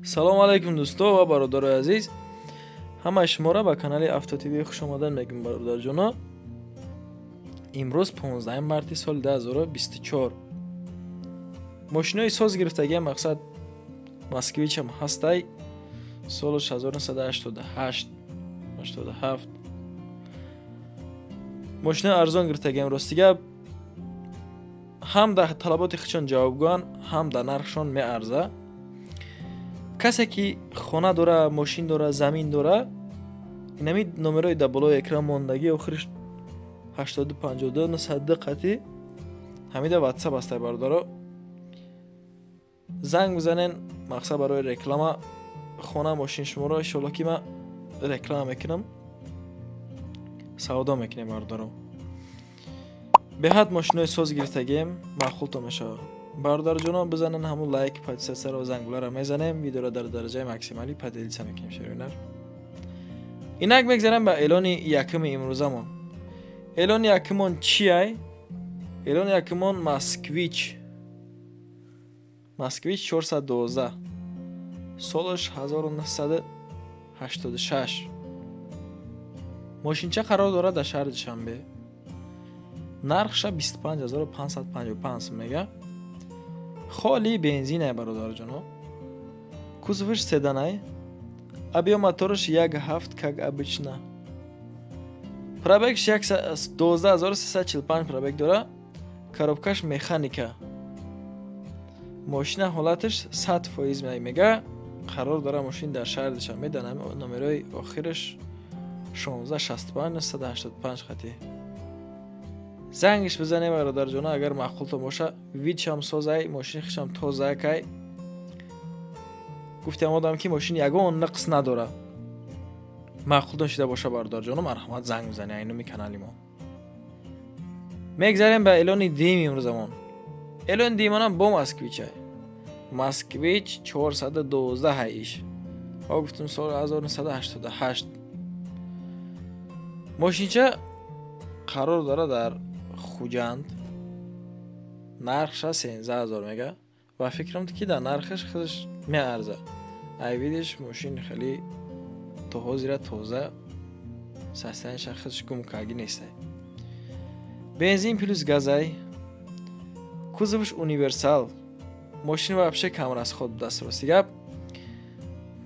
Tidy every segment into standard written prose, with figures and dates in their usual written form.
Салом алайкум, дӯсто ва бародарои азиз. Ҳамаи шуморо ба канали Авто ТВ хушомадан мегӯем, бародарҷоно. Имрӯз 15 марти соли 2024. Мошинои соз гирифтагиам, мақсад, Москвичам ҳастай, солаш 1988, 87. Мошинои арзон гирифтагиам, рости гап, ҳам дар талаботи худшон ҷавобгӯянд, ҳам дар нархшон меарза. Касе ки хона дора, мошин дора, замин дора, инами номерои дар болои экран мондагӣ, охириш 8252 902 қатӣ, ҳамида Ватсап ҳастай, бародаро, занг бизанен. Мақсад, барои реклама хона, мошин шуморо иншоалло ки ман реклама мекунам, савдо мекунем. Бародаро, беҳад мошинои соз гирифтагием, маъқултон мешавад. Бародарҷонон, бизанен ҳамун лайк, подписаться ро, зангуларо мезанем, видеоро дар дараҷаи максималӣ поделиться мекунем. Шеринар, инак мегзарем ба эълони якуми имрӯзамон. Эълони якумон чиай? Эълони якумон Москвич, Москвич 412, солаш 1986. Мошинча қарор дорад дар шаҳри Душанбе. Нархша 25 555 сум мега. Холи бензинае, бародарҷоно. Кузоваш седанай, объём мотораш 1,7, как обычно. Пробегш 12 345 пробег дора. Коробкаш механика. Мошина ҳолаташ 100% мега. Қарор дора мошин дар шаҳри Душанбе, дар номерои охираш 1665 185 хати. Зангиш бизанем, бародарҷона, агар маъқултон боша. Вид шам созай, мошини хишам тозакай. Гуфтам одам ки мошин ягон нақс надора. Маъқултон шида боша, бародарҷоно, марҳамат, занг бизане айнуми канали мо. Мегзарем ба эълони дуюми имрӯзамон. Эълони дуюмонам бо Москвичай, Москвич 412 ҳайиш. Ва гуфтум, соли 1988. Мошинча қарор дорад дар Хуҷанд. Нархша 13 000 мега ва фикрам ки дар нархаш худаш меарза. Ай видиш, мошин хеле то ҳозира тоза, состояние ша худаш гум карги нестай. Бензин плюс газай, кузовш универсал. Мошин вообще камрасход будаст, рости гап.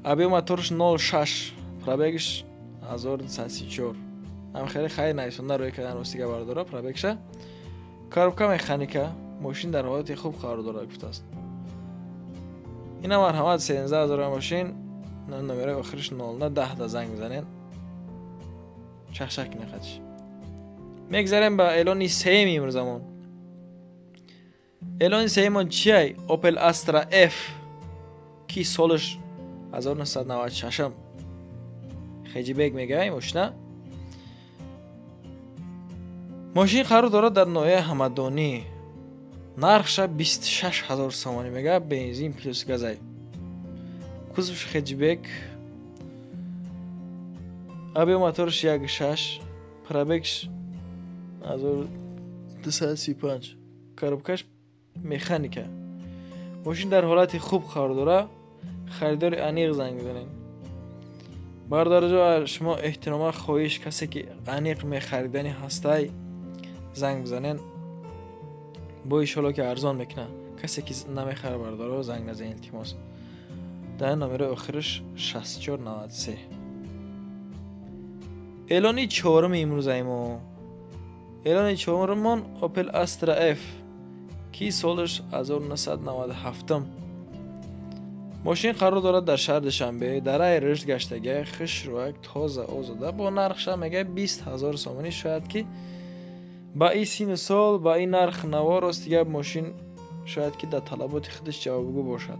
Объём моторш 0,6, пробегш 1234. Ам хеле хайр нависонда рӯй кардан, рости гап, бардора, пробегша. Коробка механика. Мошин дар ҳолати хуб қарор дорад, гуфтааст. Ина, марҳамат, 13 000 мошин, номерои охириш 0910 да занг бизанен, чахчах кинақатиш. Мегзарем ба эълони сеюми имрӯзамон. Эълони сеюмон чиай? Opel Astra F, ки солаш 1996, хэтчбек мегӯяй мошина. Мошин қарор дорад дар ноҳияи Ҳамадонӣ. Нархша 26 000 сомонӣ мега. Бензин плюс газай, кузовш хэтчбек, объём моторш 1,6, пробегш 1235, коробкаш механика. Мошин дар ҳолати хуб қарор дора. Харидори аниқ занг бизанед. Бародарҷо, шумо эҳтирома хоҳиш, касе ки аниқ мехаридани ҳастай, занг бизанен, бо иншоалло ки арзон мекуна. Касе ки намехара, бародаро, занг назанед, илтимос. Дар номерои охираш 6493. Эълони чоруми имрӯзаи мо. Эълони чорумон Opel Astra F, ки солаш 1997. Мошин қарор дорад дар шаҳри Душанбе, дараи Рушд гаштага, хушрӯяк, тоза, озода. Бо нархша мега 20 000 сомонӣ. Шояд ки ба ин сину сол, ба ин нарх наво, рости гап, мошин шояд ки дар талаботи худаш ҷавобгӯ бошад.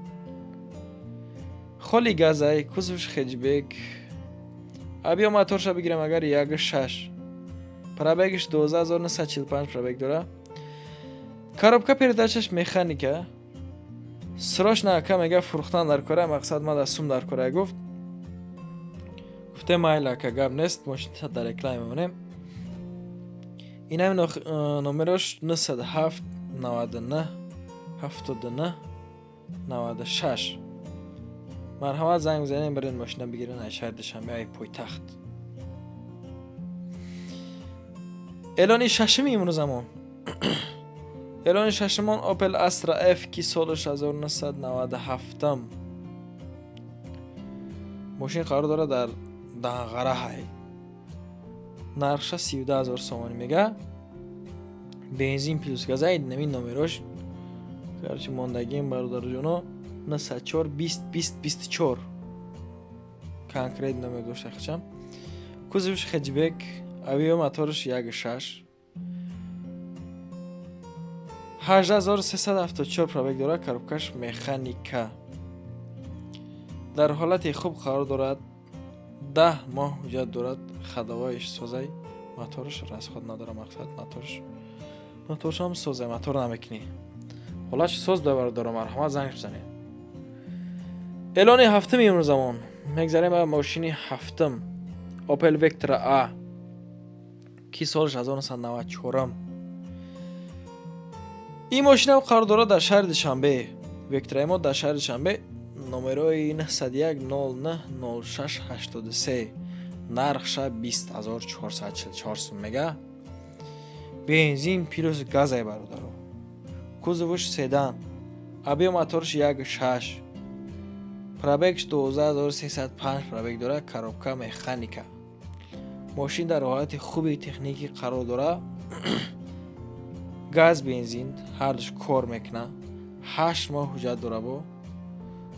Холи газай, кузовш хэтчбек. Объём моторша бигирем агар, 1,6, пробегш 12 945 пробег дора. Коробка передачаш механика. Срочно ака, мега, фурӯхтан дар кора, мақсад, ма сум дар кора, гуфт. Гуфте, майли, ака, гап нест, мошин дар реклама мемонем. Инами номерош 907 99 79 96. Марҳамат, занг бизанем, бирен мошина бигирен аз шаҳри Душанбе, ай пойтахт. Эълони шашуми имрӯзамон. Эълони шашумон Opel Astra F, ки солаш 1997. Мошин қарор дорад дар Данғара ҳай. Нархша 32 000 сомонӣ мега. Бензин плюс газай, нами номерош. Короче, мондагим, бародарҷоно, 94 20 20 24. Конкрет номер дошта хачам. Кузовш хэтчбек, объём моторш 1.6. 18374 пробег дорад, коробкаш механика. Дар ҳолати хуб қарор дорад, 10 моҳ ҳуҷҷат дорад, ходовоиш созай, моторш расход надорад, мақсад моторшам созай, мотор намекунӣ. Ҳолатш соз да, бародаро, марҳамат, занг бизанед. Эълони ҳафтуми имрӯзамон. Мегзарем ба мошини ҳафтум. Opel Vectra A, ки солаш 1994. Ин мошинам қарор дорад дар шаҳри Душанбе. Вектраи мо дар шаҳри Душанбе, номерои 901 09 06 83. Нархша 20444 сум мега. Бензин плюс газай, бародаро. Кузовуш седан. Объём моторш 1.6. Пробегш 12305 пробег дорад, коробка механика. Мошин дар ҳолати хуби техникӣ қарор дорад. Газ, бензин ҳардуш кор мекунад. 8 моҳ ҳуҷҷат дорад, бо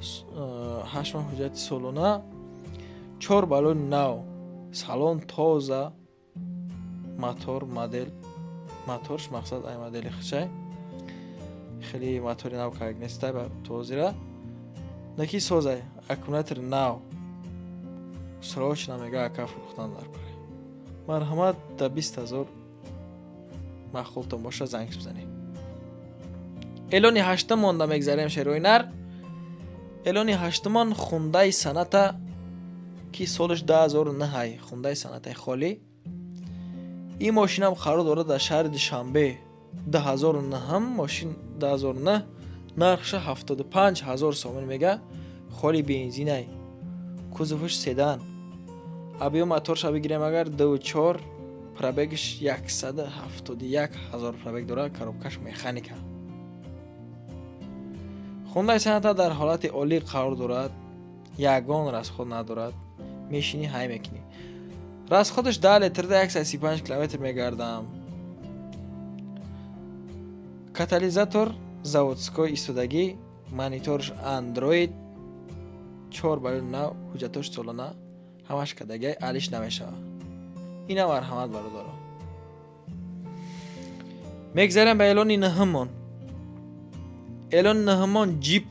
8 моҳ ҳуҷҷати солона, чор балони нав, салон тоза, мотор модел, моторш мақсад ай модели хичай, хеле мотори нав кард нестай ба тозира, наки созай, аккумулятори нав. Срочно мега ака фурӯхтан дар кора. Марҳамат, да 20 000 маъқултон боша, занг бизанед. Эълони ҳаштум монда мегзарем, шерои нар. Эълони ҳаштумон Хундай Соната, ки солаш 2009. Хундай Сонатаи холӣ. Ин мошинам қарор дорад дар шаҳри Душанбе. 2009 мошин, 2009, нархша 75 000 сомон мега. Холи бензинай. Кузовуш седан. Объём моторша бигирем агар, 2.4, пробегш 171 000 пробег дорад, коробкаш механика. Хундай Соната дар ҳолати олӣ қарор дорад, ягон расход надорад, мешинӣ ҳай мекунӣ. Расходаш 10 литрда 135 километр мегардам. Катализатор заводской истодагӣ, мониторш Android, чор балони нав, ҳуҷҷатош солона, ҳамаш кадагай, алиш намешавад. Ина марҳамат, бародаро. Мегзарем ба эълони нӯҳумон. Эълони нӯҳумон Ҷип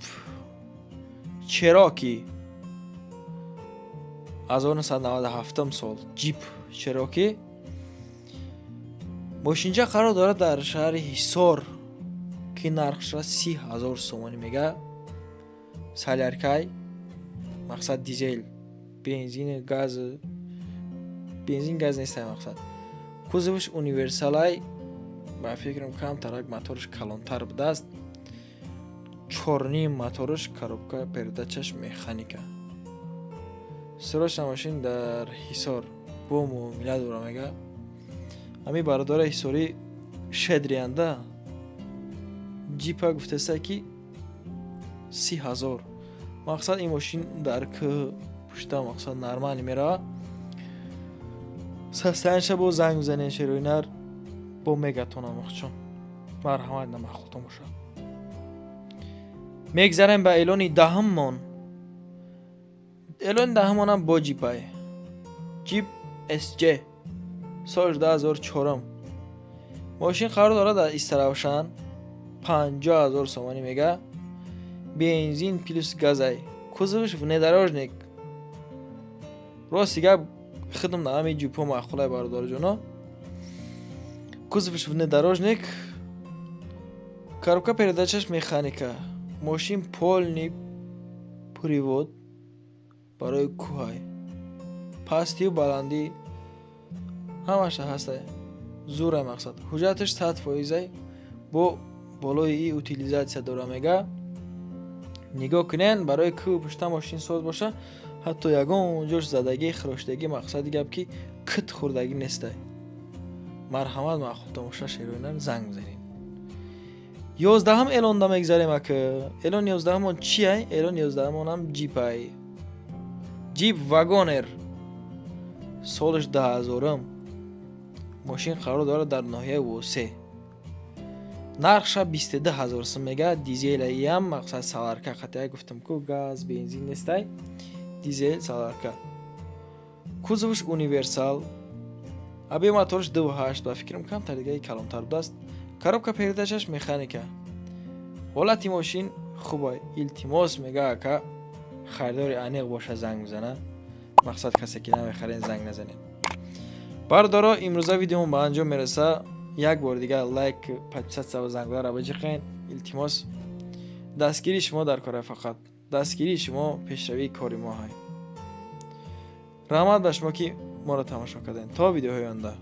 Чероки, 1997 сол Ҷип Чероки. Мошинча қарор дорад дар шаҳри Ҳисор, ки нархша 30 000 сомонӣ мега. Соляркай, мақсад дизел, бензин, газ, бензин газ нестай мақсад. Кузовш универсалай, ба фикрам камтарак моторш калонтар будааст. Чорним моторш, коробка передачаш механика. Срочно мошин дар Ҳисор бо муомила дора мега. Ҳами бародари ҳисорӣ шедрианда ҷипа гуфтеста, ки 30 000. Мақсад ин мошин дар кӯҳ пушта мақсад нормально мерава. Состояниеша бо занг бизанед, шероинар, бо мегатонам охчон. Марҳамат, намахултон бошад. Мегзарем ба эълони даҳуммон. Эълони даҳумонам бо ҷипай. Ҷип SJ, соли 2004. Мошин қарор дорад дар Истаравшан, 50 000 сомонӣ мега. Бензин плюс газай. Кузовш внедорожник. Рости гап, хидм на ҳами ҷипҳо маъқулай, бародарҷоно. Кузовш внедорожник, коробка передачаш механика. Мошин полный привод, барои кӯҳай. Пастию баландӣ ҳамаша ҳастай. Зурай мақсад. Ҳуҷҷаташ 100 фоизай, бо болои и утилизация дора мега. Нигоҳ кунен, барои ку пушта мошин соз боша, ҳатто ягон ҷош задагӣ, хироштагӣ, мақсади гап ки кит хӯрдагӣ нестай. Марҳамат, маъқул тамоша шероинан занг бизанед. 11-ам элонда мегзарем ака. Элон 11-амон чиай? Элон 11-амонам ҷипай. Ҷип Вагонер. Солаш 2000-ам. Мошин қарор дорад дар ноҳияи Восе. Нархша 22 000 сум мега, дизелаиам, мақсад солярка қатия гуфтам ку, газ, бензин нестай. Дизел, солярка. Кузовш универсал. Объём моторш 2.8, ба фикрам камтар дигаи калонтар будааст. Коробка передачаш механика. Ҳолати мошин хубай. Илтимос мега ака, харидори аниқ боша занг бизана. Мақсад касе ки намехарен, занг назанед. Бародаро, имрӯза видеомон ба анҷом мераса. Як бор дигар лайк, подписаться ва зангуларо биҷиқен. Илтимос, дастгирии шумо дар кора, фақат дастгирии шумо пешравии кори мо ҳай. Раҳмат ба шумо, ки моро тамошо кардем. То видеоҳои оянда.